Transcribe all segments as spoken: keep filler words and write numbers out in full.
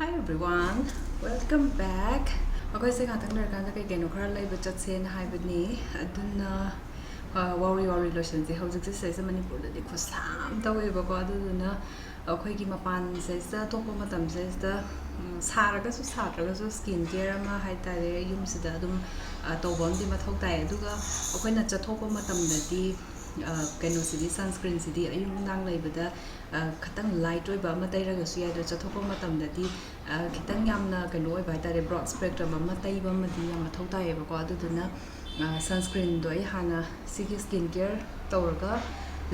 Hi everyone, welcome back. ꯑꯩꯈꯣꯏꯁꯦ ꯉꯥꯛꯇꯪ ꯂꯩꯔꯀꯥꯟꯗ ꯀꯩ ꯀꯩꯅꯣ ꯈꯔ ꯂꯩꯕ ꯆꯠꯁꯦꯅ ꯍꯥꯏꯕꯅꯤ꯫ ꯑꯗꯨꯅ, ꯑ, ꯋꯥꯎꯔꯤ ꯋꯥꯎꯔꯤ ꯂꯣꯏꯁꯟꯁꯦ꯫ ꯍꯧꯖꯤꯛꯁꯦ ꯁꯤꯗꯩꯁꯤꯗ ꯃꯅꯤꯄꯨꯔꯗꯗꯤ ꯈꯨꯠꯁꯥ ꯑꯃ ꯇꯧꯋꯦꯕꯀꯣ꯫ ꯑꯗꯨꯗꯨꯅ ꯑꯩꯈꯣꯏꯒꯤ ꯃꯄꯥꯟꯁꯤꯗꯩꯁꯤꯗ ꯊꯣꯛꯄ ꯃꯇꯝꯁꯤꯗꯩꯁꯤꯗ, ꯎꯝ, ꯁꯥꯔꯒꯁꯨ ꯁꯥꯗ꯭ꯔꯒꯁꯨ skin care ꯑꯃ ꯍꯥꯏ ꯇꯥꯔꯦ, ꯌꯨꯝꯁꯤꯗ ꯑꯗꯨꯝ, ꯑ, ꯇꯧꯕ ꯑꯃꯗꯤ ꯃꯊꯧ ꯇꯥꯏ꯫ ꯑꯗꯨꯒ ꯑꯩꯈꯣꯏꯅ ꯆꯠꯊꯣꯛꯄ ꯃꯇꯝꯗꯗꯤ, ꯑ, ꯀꯩꯅꯣꯁꯤꯗꯤ, sunscreenꯁꯤꯗꯤ ꯑꯌꯨꯛ ꯅꯨꯡꯗꯥꯡ ꯂꯩꯕꯗ, ꯑ, ꯈꯤꯇꯪ light ꯑꯣꯏꯕ ꯑꯃ ꯇꯩꯔꯒꯁꯨ ꯌꯥꯏ꯫ ꯑꯗꯣ ꯆꯠꯊꯣꯛꯄ ꯃꯇꯝꯗꯗꯤ, ꯑ, ꯈꯤꯇꯪ ꯌꯥꯝꯅ ꯀꯩꯅꯣ ꯑꯣꯏꯕ ꯍꯥꯏ ꯇꯥꯔꯦ, broad spectrum ꯑꯃ ꯇꯩꯕ ꯑꯃꯗꯤ ꯌꯥꯝ ꯃꯊꯧ ꯇꯥꯏꯌꯦꯕꯀꯣ꯫ ꯑꯗꯨꯗꯨꯅ, ꯑ, sunscreenꯗꯣ ꯑꯩ ꯍꯥꯟꯅ ꯁꯤꯒꯤ skin care ꯇꯧꯔꯒ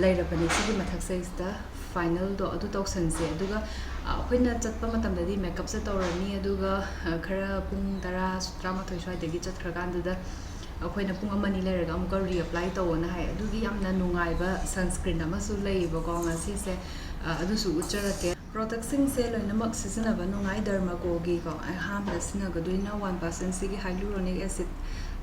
ꯂꯩꯔꯕꯅꯦ꯫ ꯁꯤꯒꯤ ꯃꯊꯛꯁꯤꯗꯩꯁꯤꯗ finalꯗꯣ ꯑꯗꯨ ꯇꯧꯁꯟꯁꯦ꯫ ꯑꯗꯨꯒ, ꯑ, ꯑꯩꯈꯣꯏꯅ ꯆꯠꯄ ꯃꯇꯝꯗꯗꯤ makeupꯁꯦ ꯇꯧꯔꯅꯤ꯫ ꯑꯗꯨꯒ, ꯑ, ꯈꯔ ꯄꯨꯡ ꯇꯔꯥ, ꯇꯔꯥꯃꯥꯊꯣꯏ ꯁ꯭ꯋꯥꯏꯗꯒꯤ ꯆꯠꯈ꯭ꯔꯀꯥꯟꯗꯨꯗ ꯑꯩꯈꯣꯏꯅ ꯄꯨꯡ ꯑꯃ ꯑꯅꯤ ꯂꯩꯔꯒ ꯑꯃꯨꯛꯀ reapply ꯇꯧꯑꯣꯅ ꯍꯥꯏ꯫ ꯑꯗꯨꯒꯤ ꯌꯥꯝꯅ ꯅꯨꯡꯉꯥꯏꯕ sunscreen ꯑꯃꯁꯨ ꯂꯩꯌꯦꯕꯀꯣ ꯉꯁꯤꯁꯦ꯫ ꯑ, ꯑꯗꯨꯁꯨ ꯎꯠꯆꯔꯛꯀꯦ꯫ Productꯁꯤꯡꯁꯦ ꯂꯣꯏꯅꯃꯛ ꯁꯤꯖꯤꯟꯅꯕ ꯅꯨꯡꯉꯥꯏ꯫ Dermacoꯒꯤꯀꯣ, ꯑꯍꯥꯟꯕꯗ ꯁꯤꯖꯤꯟꯅꯒꯗꯣꯏꯅ one percentꯁꯤꯒꯤ hyaluronic acid,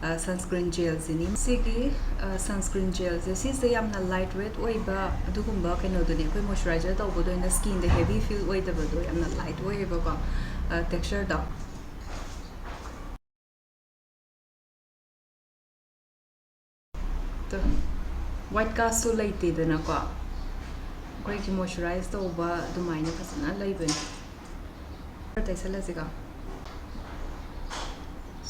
ꯑ, sunscreen gelꯁꯤꯅꯤ꯫ ꯁꯤꯒꯤ, ꯑ, sunscreen gelꯁꯦ, ꯁꯤꯁꯦ ꯌꯥꯝꯅ light weight ꯑꯣꯏꯕ ꯑꯗꯨꯒꯨꯝꯕ ꯀꯩꯅꯣꯗꯨꯅꯦ꯫ ꯑꯩꯈꯣꯏ moisturizer ꯇꯧꯕꯗ ꯑꯣꯏꯅ skinꯗ heavy feel ꯑꯣꯏꯗꯕꯗꯣ, ꯌꯥꯝꯅ light ꯑꯣꯏꯌꯦꯕꯀꯣ, ꯑ, textureꯗꯣ꯫ ꯇꯣ, white castꯁꯨ ꯂꯩꯇꯦꯗꯅꯀꯣ, ꯑꯩꯈꯣꯏꯒꯤ moisturize ꯇꯧꯕ ꯑꯗꯨꯃꯥꯏꯅ ꯐꯖꯅ ꯂꯩꯕꯅꯤ꯫ ꯈꯔ ꯇꯩꯁꯜꯂꯁꯤꯀꯣ꯫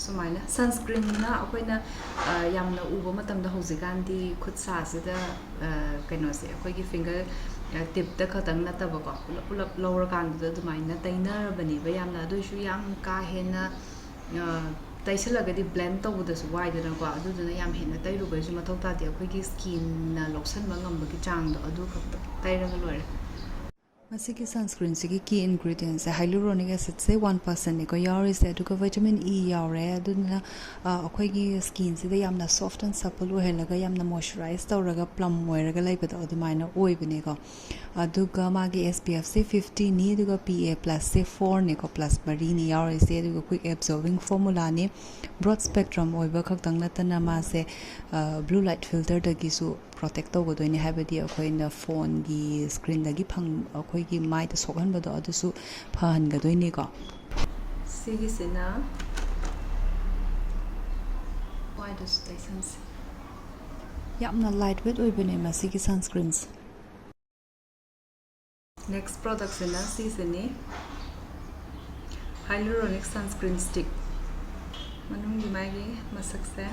ꯁꯨꯃꯥꯏꯅ sunscreenꯅ ꯑꯩꯈꯣꯏꯅ, ꯑ, ꯌꯥꯝꯅ ꯎꯕ ꯃꯇꯝꯗ ꯍꯧꯖꯤꯛꯀꯥꯟꯗꯤ ꯈꯨꯠ ꯁꯥꯁꯤꯗ, ꯑ, ꯀꯩꯅꯣꯁꯦ, ꯑꯩꯈꯣꯏꯒꯤ finger, ꯑ, tipꯇ ꯈꯛꯇꯪ ꯅꯠꯇꯕꯀꯣ, ꯄꯨꯂꯞ ꯄꯨꯂꯞ ꯂꯧꯔꯀꯥꯟꯗꯨꯗ ꯑꯗꯨꯃꯥꯏꯅ ꯇꯩꯅꯔꯕꯅꯦꯕ ꯌꯥꯝꯅ꯫ ꯑꯗꯨꯏꯁꯨ ꯌꯥꯝ ꯀꯥ ꯍꯦꯟꯅ, ꯑ, ꯇꯩꯁꯜꯂꯒꯗꯤ blend ꯇꯧꯕꯗꯁꯨ ꯋꯥꯏꯗꯅꯀꯣ, ꯑꯗꯨꯗꯨꯅ ꯌꯥꯝ ꯍꯦꯟꯅ ꯇꯩꯔꯨꯕꯩꯁꯨ ꯃꯊꯧ ꯇꯥꯗꯦ꯫ ꯑꯩꯈꯣꯏꯒꯤ skinꯅ ꯂꯧꯁꯟꯕ ꯉꯝꯕꯒꯤ ꯆꯥꯡꯗꯣ ꯑꯗꯨ ꯈꯛꯇ ꯇꯩꯔꯒ ꯂꯣꯏꯔꯦ꯫ ꯃꯁꯤꯒꯤ sunscreenꯁꯤꯒꯤ key ingredientsꯁꯦ hyaluronic acidꯁꯦ one percentꯅꯤꯀꯣ ꯌꯥꯎꯔꯤꯁꯦ, ꯑꯗꯨꯒ vitamin E ꯌꯥꯎꯔꯦ꯫ ꯑꯗꯨꯗꯨꯅ, ꯑ, ꯑꯩꯈꯣꯏꯒꯤ skinꯁꯤꯗ ꯌꯥꯝꯅ soft and supple ꯑꯣꯏꯍꯜꯂꯒ ꯌꯥꯝꯅ moisturize ꯇꯧꯔꯒ plump ꯑꯣꯏꯔꯒ ꯂꯩꯕꯗꯣ ꯑꯗꯨꯃꯥꯏꯅ ꯑꯣꯏꯕꯅꯦꯀꯣ꯫ ꯑꯗꯨꯒ ꯃꯥꯒꯤ SPFꯁꯦ fiftyꯅꯤ, ꯑꯗꯨꯒ PA plusꯁꯦ fourꯅꯤꯀꯣ, plus ꯃꯔꯤꯅꯤ ꯌꯥꯎꯔꯤꯁꯦ꯫ ꯑꯗꯨꯒ quick absorbing formulaꯅꯤ, broad spectrum ꯑꯣꯏꯕ ꯈꯛꯇꯪ ꯅꯠꯇꯅ ꯃꯥꯁꯦ, ꯑ, blue light filterꯗꯒꯤꯁꯨ protect ꯇꯧꯒꯗꯣꯏꯅꯦ, ꯍꯥꯏꯕꯗꯤ ꯑꯩꯈꯣꯏꯅ phoneꯒꯤ screenꯗꯒꯤ ꯐꯪ-, ꯑꯩꯈꯣꯏ ꯑꯩꯈꯣꯏꯒꯤ ꯃꯥꯏꯗ ꯁꯣꯛꯍꯟꯕꯗꯣ ꯑꯗꯨꯁꯨ ꯐꯍꯟꯒꯗꯣꯏꯅꯤꯀꯣ꯫ ꯁꯤꯒꯤꯁꯤꯅ ꯃꯥꯏꯗꯁꯨ ꯇꯩꯁꯟꯁꯦ꯫ ꯌꯥꯝꯅ ꯂꯥꯏꯠ ꯋꯦꯠ ꯑꯣꯏꯕꯅꯦ ꯃꯁꯤꯒꯤ ꯁꯟꯁꯀ꯭ꯔꯤꯟꯁꯦ꯫ ꯅꯦꯛꯁ ꯄ꯭ꯔꯣꯗꯛꯁꯤꯅ ꯁꯤꯁꯤꯅꯤ, ꯍꯥꯏꯂꯨꯔꯣꯅꯤꯛ ꯁꯟꯁꯀ꯭ꯔꯤꯟ ꯁ꯭ꯇꯤꯛ꯫ ꯃꯅꯨꯡꯒꯤ ꯃꯥꯒꯤ ꯃꯁꯛꯁꯦ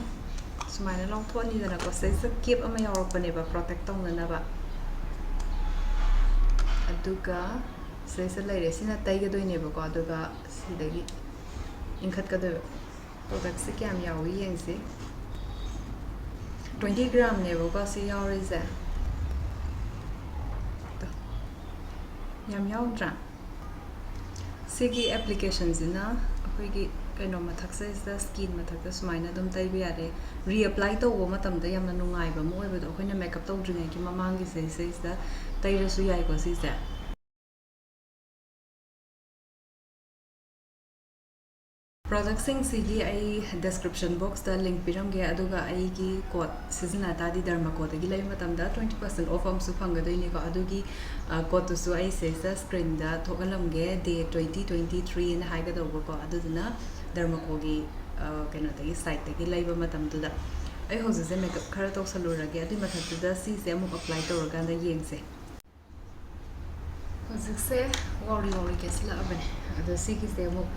ꯁꯨꯃꯥꯏꯅ ꯂꯧꯊꯣꯛꯑꯅꯤꯗꯅꯀꯣ꯫ ꯁꯤꯗꯩꯁꯤꯗ ꯀꯦꯞ ꯑꯃ ꯌꯥꯎꯔꯛꯄꯅꯦꯕ ꯄ꯭ꯔꯣꯇꯦꯛ ꯇꯧꯅꯅꯕ꯫ ꯑꯗꯨꯒ ꯁꯤꯗꯩꯁꯤꯗ ꯂꯩꯔꯦ꯫ ꯁꯤꯅ ꯇꯩꯒꯗꯣꯏꯅꯦꯕꯀꯣ꯫ ꯑꯗꯨꯒ ꯁꯤꯗꯒꯤ ꯏꯟꯈꯠꯀꯗꯣꯏꯕ꯫ ꯄ꯭ꯔꯣꯗꯛꯁꯦ ꯀꯌꯥꯝ ꯌꯥꯎꯏ ꯌꯦꯡꯁꯤ꯫ ꯇ꯭ꯋꯦꯟꯇꯤ ꯒ꯭ꯔꯥꯝꯅꯦꯕꯀꯣ ꯁꯤ ꯌꯥꯎꯔꯤꯁꯦ꯫ ꯌꯥꯝ ꯌꯥꯎꯗ꯭ꯔꯥ? ꯁꯤꯒꯤ ꯑꯦꯄ꯭ꯂꯤꯀꯦꯁꯟꯁꯤꯅ ꯑꯩꯈꯣꯏꯒꯤ ꯀꯩꯅꯣ ꯃꯊꯛꯁꯤꯗꯩꯁꯤꯗ, ꯁ꯭ꯀꯤꯟ ꯃꯊꯛꯇ ꯁꯨꯃꯥꯏꯅ ꯑꯗꯨꯝ ꯇꯩꯕ ꯌꯥꯔꯦ꯫ ꯔꯤꯑꯦꯄ꯭ꯂꯥꯏ ꯇꯧꯕ ꯃꯇꯝꯗ ꯌꯥꯝꯅ ꯅꯨꯡꯉꯥꯏꯕ ꯑꯃ ꯑꯣꯏꯕꯗꯣ, ꯑꯩꯈꯣꯏꯅ ꯃꯦꯀꯞ ꯇꯧꯗ꯭ꯔꯤꯉꯩꯒꯤ ꯃꯃꯥꯡꯒꯤ ꯁꯤꯗꯩꯁꯤꯗ ꯇꯩꯔꯁꯨ ꯌꯥꯏꯀꯣ ꯁꯤꯁꯦ꯫ ꯄ꯭ꯔꯣꯗꯛꯁꯤꯡꯁꯤꯒꯤ ꯑꯩ ꯗꯤꯁꯀ꯭ꯔꯤꯞꯁꯟ ꯕꯣꯛꯁꯇ ꯂꯤꯡꯛ ꯄꯤꯔꯝꯒꯦ, ꯑꯗꯨꯒ ꯑꯩꯒꯤ ꯀꯣꯗ ꯁꯤꯖꯤꯟꯅ ꯇꯥꯔꯗꯤ ꯗꯔꯃꯥꯀꯣꯗꯒꯤ ꯂꯩꯕ ꯃꯇꯝꯗ ꯇ꯭ꯋꯦꯟꯇꯤ ꯄꯥꯔꯁꯦꯟ ꯑꯣꯐ ꯑꯃꯁꯨ ꯐꯪꯒꯗꯣꯏꯅꯤꯀꯣ꯫ ꯑꯗꯨꯒꯤ, ꯑ, ꯀꯣꯗꯇꯨꯁꯨ ꯑꯩ ꯁꯤꯗꯩꯁꯤꯗ ꯁ꯭ꯀ꯭ꯔꯤꯟꯗ ꯊꯣꯛꯍꯜꯂꯝꯒꯦ, ꯗꯦ ꯇ꯭ꯋꯦꯟꯇꯤ ꯇ꯭ꯋꯦꯟꯇꯤ ꯊ꯭ꯔꯤ ꯑꯅ ꯍꯥꯏꯒꯗꯧꯕꯀꯣ꯫ ꯑꯗꯨꯗꯨꯅ ꯗꯔꯃꯥꯀꯣꯒꯤ, ꯑ, ꯀꯩꯅꯣꯗꯒꯤ, ꯁꯥꯏꯠꯇꯒꯤ ꯂꯩꯕ ꯃꯇꯝꯗꯨꯗ꯫ ꯑꯩ ꯍꯧꯖꯤꯛꯁꯦ ꯃꯦꯀꯞ ꯈꯔ ꯇꯧꯁꯜꯂꯨꯔꯒꯦ, ꯑꯗꯨꯏ ꯃꯊꯛꯇꯨꯗ ꯁꯤꯁꯦ ꯑꯃꯨꯛ ꯑꯦꯄ꯭ꯂꯥꯏ ꯇꯧꯔꯀꯥꯟꯗ ꯌꯦꯡꯁꯦ꯫ ꯍꯧꯖꯤꯛꯁꯦ ꯋꯥꯎꯔꯤ ꯋꯥꯎꯔꯤ ꯀꯦꯁꯤꯜꯂꯛꯑꯕꯅꯦ꯫ ꯑꯗꯣ ꯁꯤꯒꯤꯁꯦ ꯑꯃꯨꯛ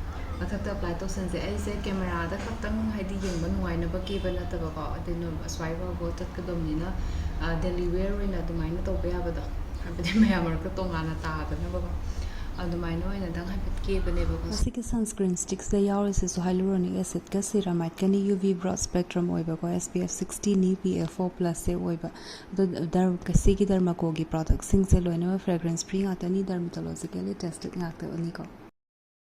ꯃꯊꯛꯇ ꯑꯦꯄ꯭ꯂꯥꯏ ꯇꯧꯁꯟꯁꯦ꯫ ꯑꯩꯁꯦ ꯀꯦꯃꯦꯔꯥꯗ ꯈꯛꯇꯪ, ꯍꯥꯏꯗꯤ, ꯌꯦꯡꯕ ꯅꯨꯡꯉꯥꯏꯅꯕ ꯀꯦꯕ ꯅꯠꯇꯕꯀꯣ, ꯑꯗꯨꯅ ꯑꯁ꯭ꯋꯥꯏ ꯐꯥꯎꯕ ꯆꯠꯀꯗꯕꯅꯤꯅ, ꯑ, ꯗꯦꯂꯤ ꯋꯦꯌꯔ ꯑꯣꯏꯅ ꯑꯗꯨꯃꯥꯏꯅ ꯇꯧꯕ ꯌꯥꯕꯗꯣ, ꯍꯥꯏꯕꯗꯤ ꯃꯌꯥꯝ ꯃꯔꯛꯇ ꯇꯣꯉꯥꯟꯅ ꯇꯥꯗꯅꯕꯀꯣ, ꯑꯗꯨꯃꯥꯏꯅ ꯑꯣꯏꯅꯗꯪ ꯍꯥꯏꯐꯦꯠ ꯀꯦꯕꯅꯦꯕꯀꯣ꯫ ꯃꯁꯤꯒꯤ ꯁꯟꯁꯀ꯭ꯔꯤꯟ ꯁ꯭ꯇꯤꯛꯁꯤꯗ ꯌꯥꯎꯔꯤꯁꯤꯁꯨ ꯍꯥꯏꯂꯨꯔꯣꯅꯤꯛ ꯑꯦꯁꯤꯗꯀ ꯁꯤꯔꯥꯃꯥꯏꯠꯀꯅꯤ, ꯌꯨ ꯚꯤ ꯕ꯭ꯔꯣꯗ ꯁ꯭ꯄꯦꯛꯇ꯭ꯔꯝ ꯑꯣꯏꯕꯀꯣ, ꯑꯦꯁ ꯄꯤ ꯑꯦꯐ ꯁꯤꯛꯁꯇꯤꯅꯤ, ꯄꯤ ꯑꯦꯐ ꯐꯣꯔ ꯄ꯭ꯂꯁꯁꯦ ꯑꯣꯏꯕ꯫ ꯑꯗꯣ ꯗꯔ-, ꯁꯤꯒꯤ ꯗꯔꯃꯥꯀꯣꯒꯤ ꯄ꯭ꯔꯣꯗꯛꯁꯤꯡꯁꯦ ꯂꯣꯏꯅꯃꯛ ꯐ꯭ꯔꯦꯒ꯭ꯔꯦꯟꯁ ꯐ꯭ꯔꯤ ꯉꯥꯛꯇꯅꯤ, ꯗꯔꯃꯥꯇꯣꯂꯣꯖꯤꯀꯦꯜꯂꯤ ꯇꯦꯁꯇꯦꯠ ꯉꯥꯛꯇꯅꯤꯀꯣ꯫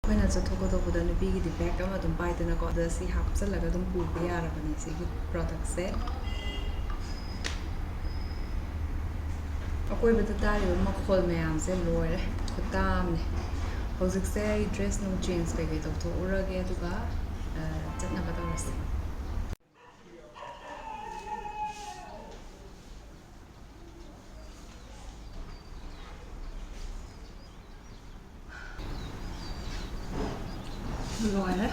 ꯑꯩꯈꯣꯏꯅ ꯆꯠꯊꯣꯛꯀꯗꯧꯕꯗ ꯅꯨꯄꯤꯒꯤꯗꯤ ꯕꯦꯒ ꯑꯃ ꯑꯗꯨꯝ ꯄꯥꯏꯗꯅꯀꯣ, ꯑꯗ ꯁꯤ ꯍꯥꯞꯆꯜꯂꯒ ꯑꯗꯨꯝ ꯄꯨꯕ ꯌꯥꯔꯕꯅꯦ ꯁꯤꯒꯤ ꯄ꯭ꯔꯣꯗꯛꯁꯦ꯫ ꯑꯀꯣꯏꯕꯗ ꯇꯥꯔꯤꯕ ꯃꯈꯣꯜ ꯃꯌꯥꯝꯁꯦ ꯂꯣꯏꯔꯦ, ꯈꯨꯇꯥ ꯑꯃꯅꯦ꯫ ꯍꯧꯖꯤꯛꯁꯦ ꯑꯩ ꯗ꯭ꯔꯦꯁ ꯅꯨꯡ ꯆꯦꯟꯖ ꯀꯩꯀꯩ ꯇꯧꯊꯣꯛꯎꯔꯒꯦ, ꯑꯗꯨꯒ, ꯑ, ꯆꯠꯅꯕ ꯇꯧꯔꯁꯦ꯫ ꯂꯣꯏꯔꯦ꯫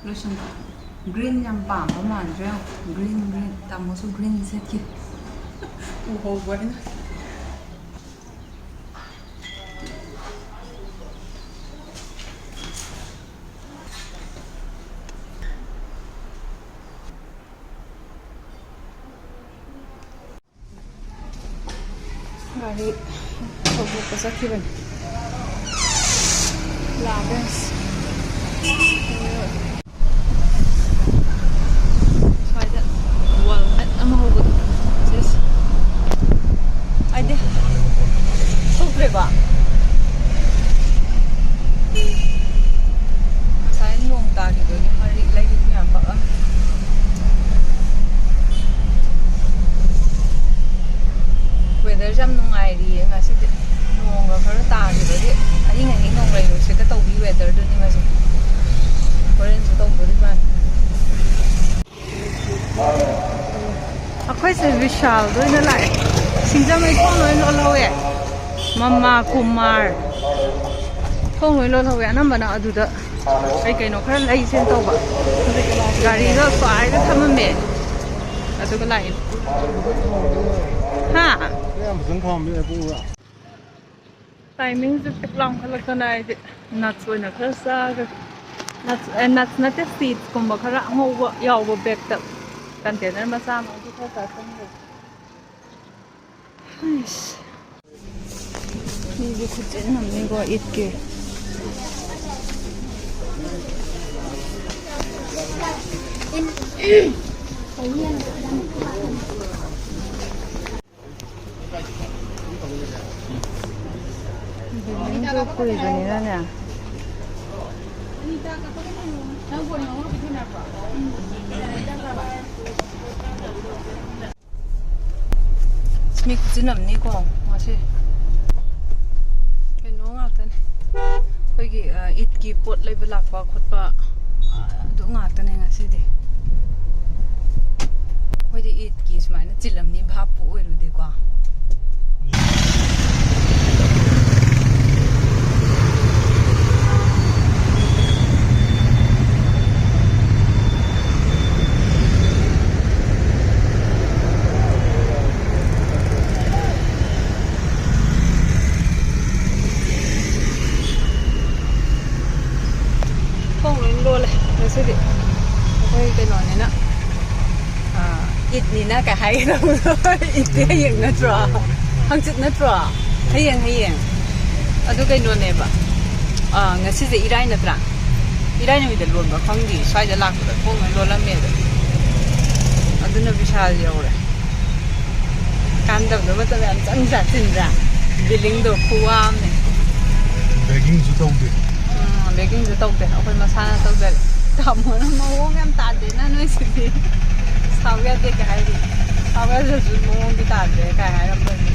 ꯂꯣꯏꯁꯟꯕ꯫ ꯒ꯭ꯔꯤꯟ ꯌꯥꯝ ꯄꯥꯝꯕ ꯃꯥꯟꯗ꯭ꯔꯦ꯫ Green, green. ꯇꯥꯃꯣꯁꯨ ꯒ꯭ꯔꯤꯟ ꯁꯦꯠꯈꯤ꯫ ꯎꯍꯧꯕ ꯑꯩꯅ꯫ ꯒꯥꯔꯤ ꯊꯧꯗꯣꯛꯄ ꯆꯠꯈꯤꯕꯅꯤ꯫ ꯂꯥꯛꯑꯦ꯫ ꯁ꯭ꯋꯥꯏꯗ ꯋꯥꯜꯅꯠ ꯑꯃ ꯍꯧꯕꯗꯣ꯫ ꯁꯤꯁꯦ꯫ ꯍꯥꯏꯗꯤ ꯊꯣꯛꯇ꯭ꯔꯦꯀꯣ꯫ ꯉꯁꯥꯏ ꯅꯣꯡ ꯇꯥꯈꯤꯕꯒꯤ ꯃꯔꯤꯛ ꯂꯩꯔꯤꯕ ꯃꯌꯥꯝ ꯄꯛꯑꯝ꯫ Weatherꯁꯦ ꯌꯥꯝ ꯅꯨꯡꯉꯥꯏꯔꯤꯌꯦ ꯉꯁꯤꯗꯤ꯫ ꯅꯣꯡꯒ ꯈꯔ ꯇꯥꯈꯤꯕꯒꯤ ꯑꯍꯤꯡ ꯑꯍꯤꯡ ꯅꯣꯡꯂꯩ ꯅꯨꯡꯁꯤꯠꯀ ꯇꯧꯕꯤ weatherꯗꯨꯅꯤ ꯉꯁꯤ꯫ ꯍꯣꯔꯦꯟꯁꯨ ꯇꯧꯗꯣꯔꯤꯕ꯫ ꯑꯩꯈꯣꯏꯁꯦ ꯕꯤꯁꯥꯜꯗ ꯑꯣꯏꯅ ꯂꯥꯛꯑꯦ꯫ ꯁꯤꯡꯖꯃꯩ ꯊꯣꯡ ꯂꯣꯏ ꯂꯣꯜꯍꯧꯋꯦ꯫ ꯃꯃꯥ ꯀꯨꯃꯥꯔ ꯊꯣꯡ ꯂꯣꯏ ꯂꯣꯜꯍꯧꯋꯦ꯫ ꯑꯅꯝꯕꯅ ꯑꯗꯨꯗ ꯀꯩ ꯀꯩꯅꯣ ꯈꯔ ꯂꯩꯁꯦꯅ ꯇꯧꯕ꯫ ꯒꯥꯔꯤꯗꯣ ꯁ꯭ꯋꯥꯏꯗ ꯊꯝꯃꯝꯃꯦ꯫ ꯑꯗꯨꯒ ꯂꯥꯛꯏ꯫ ꯍꯥ? ꯌꯥꯝ ꯐꯖꯅ ꯊꯝꯃꯝꯃꯦ ꯑꯗꯨꯒ꯫ Timingꯁꯦ ꯄꯨꯛ ꯂꯥꯝꯈꯠꯂꯛꯇꯅ ꯑꯩꯗꯤ nuts ꯑꯣꯏꯅ ꯈꯔ ꯆꯥꯒ꯭ꯔꯦ꯫ Nuts, ꯑꯦ, nuts ꯅꯠꯇꯦ, seedsꯀꯨꯝꯕ ꯈꯔ ꯑꯉꯧꯕ ꯌꯥꯎꯕ bagꯇ container ꯃꯆꯥ ꯑꯃ, ꯑꯗꯨ ꯈꯔ ꯆꯥꯁꯟꯒ꯭ꯔꯦ꯫ ꯍꯩꯁ꯫ ꯃꯤꯗꯤ ꯈꯨꯆꯤꯟ ꯑꯃꯅꯤꯀꯣ ꯏꯗꯀꯤ꯫ Buildingꯗꯣ ꯀꯨꯏꯕꯅꯤꯅꯅꯦ꯫ ꯃꯤ ꯈꯨꯆꯤꯟ ꯑꯃꯅꯤꯀꯣ ꯉꯁꯤ꯫ ꯀꯩꯅꯣ ꯉꯥꯛꯇꯅꯦ꯫ ꯑꯩꯈꯣꯏꯒꯤ, ꯑ, ꯏꯗꯀꯤ ꯄꯣꯠ ꯂꯩꯕ ꯂꯥꯛꯄ ꯈꯣꯠꯄ, ꯑ, ꯑꯗꯨ ꯉꯥꯛꯇꯅꯦ ꯉꯁꯤꯗꯤ꯫ ꯑꯩꯈꯣꯏꯗꯤ ꯏꯗꯀꯤ ꯁꯨꯃꯥꯏꯅ ꯆꯤꯜꯂꯝꯅꯤ ꯚꯥꯞꯄꯨ ꯑꯣꯏꯔꯨꯗꯦꯀꯣ꯫ ꯀꯩ ꯍꯥꯏꯒꯦ ꯇꯧꯕꯗꯣ? ꯏꯠꯇꯤ ꯍꯌꯦꯡ ꯅꯠꯇ꯭ꯔꯣ? ꯍꯪꯆꯤꯠ ꯅꯠꯇ꯭ꯔꯣ? ꯍꯌꯦꯡ, ꯍꯌꯦꯡ꯫ ꯑꯗꯨ ꯀꯩꯅꯣꯅꯦꯕ꯫ ꯑꯥ, ꯉꯁꯤꯁꯦ ꯏꯔꯥꯏ ꯅꯠꯇ꯭ꯔꯥ? ꯏꯔꯥꯏ ꯅꯨꯃꯤꯠꯇ ꯂꯣꯟꯕ ꯈꯪꯗꯦ꯫ ꯁ꯭ꯋꯥꯏꯗ ꯂꯥꯛꯄꯗ ꯊꯣꯡ ꯂꯣꯏ ꯂꯣꯜꯂꯝꯃꯦ ꯑꯗꯣ꯫ ꯑꯗꯨꯅ ꯕꯤꯁꯥꯜ ꯌꯧꯔꯦ꯫ ꯀꯥꯟꯗꯕꯗꯣ ꯃꯇꯝ ꯌꯥꯝ ꯆꯪꯗ꯭ꯔꯥ, ꯆꯤꯟꯗ꯭ꯔꯥ? ꯕꯤꯂꯤꯡꯗꯣ ꯈꯨꯋꯥ ꯑꯃꯅꯦ꯫ ꯕꯦꯒꯤꯡꯁꯨ ꯇꯧꯗꯦ꯫ ꯎꯝ, ꯕꯦꯒꯤꯡꯁꯨ ꯇꯧꯗꯦ꯫ ꯑꯩꯈꯣꯏ ꯃꯁꯥꯅ ꯇꯧꯖꯔꯦ꯫ ꯇꯥꯃꯣꯅ ꯃꯑꯣꯡ ꯌꯥꯝ ꯇꯥꯗꯦꯅ ꯅꯣꯏꯁꯤꯗꯤ꯫ ꯁꯥꯎ ꯌꯥꯗꯦ ꯀꯩ ꯍꯥꯏꯔꯤ? ꯁꯥꯎ ꯌꯥꯗ꯭ꯔꯁꯨ ꯃꯑꯣꯡꯗꯤ ꯇꯥꯗ꯭ꯔꯦ ꯀꯥꯏ ꯍꯥꯏꯔꯝꯕꯅꯤ꯫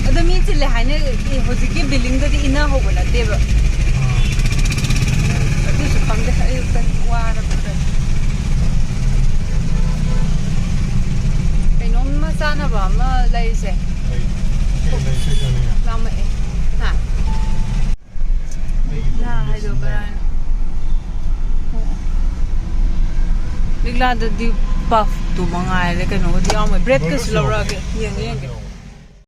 ꯑꯗꯣ ꯃꯤ ꯆꯤꯜꯂꯦ ꯍꯥꯏꯅ ꯍꯧꯖꯤꯛꯀꯤ ꯕꯤꯂꯤꯡꯗꯗꯤ ꯏꯟꯅꯍꯧꯕ ꯅꯠꯇꯦꯕ꯫ ꯑꯗꯨꯁꯨ ꯈꯪꯗꯦ, ꯑꯌꯨꯛꯇ ꯋꯥꯔꯕ ꯀꯩꯅꯣ꯫ ꯀꯩꯅꯣꯝꯃ ꯆꯥꯅꯕ ꯑꯃ ꯂꯩꯁꯦ꯫ ꯂꯩ꯫ ꯁꯤ ꯂꯩ, ꯁꯤ ꯆꯥꯅꯤꯡꯉꯦ꯫ ꯂꯥꯝꯃꯛꯑꯦ꯫ ꯍꯥ? ꯑꯩꯒꯤ ꯂꯤꯛꯂꯥ ꯍꯥꯏꯗꯣ ꯀꯔꯥꯏꯅꯣ? ꯑꯣ꯫ ꯂꯤꯛꯂꯥꯗꯗꯤ ꯄꯐꯇꯨ ꯃꯉꯥꯏꯔꯦ, ꯀꯩꯅꯣꯒꯗꯤ ꯌꯥꯎꯔꯝꯃꯣꯏ꯫ ꯕ꯭ꯔꯦꯗꯀꯁꯨ ꯕꯔꯒꯔꯁꯨ ꯂꯧꯔꯛꯑꯒꯦ꯫ ꯌꯥꯎꯕꯅꯦ꯫ ꯌꯦꯡꯒꯦ, ꯌꯦꯡꯒꯦ꯫ ꯕꯔꯒꯔꯁꯨ ꯌꯥꯎꯕꯅꯦ꯫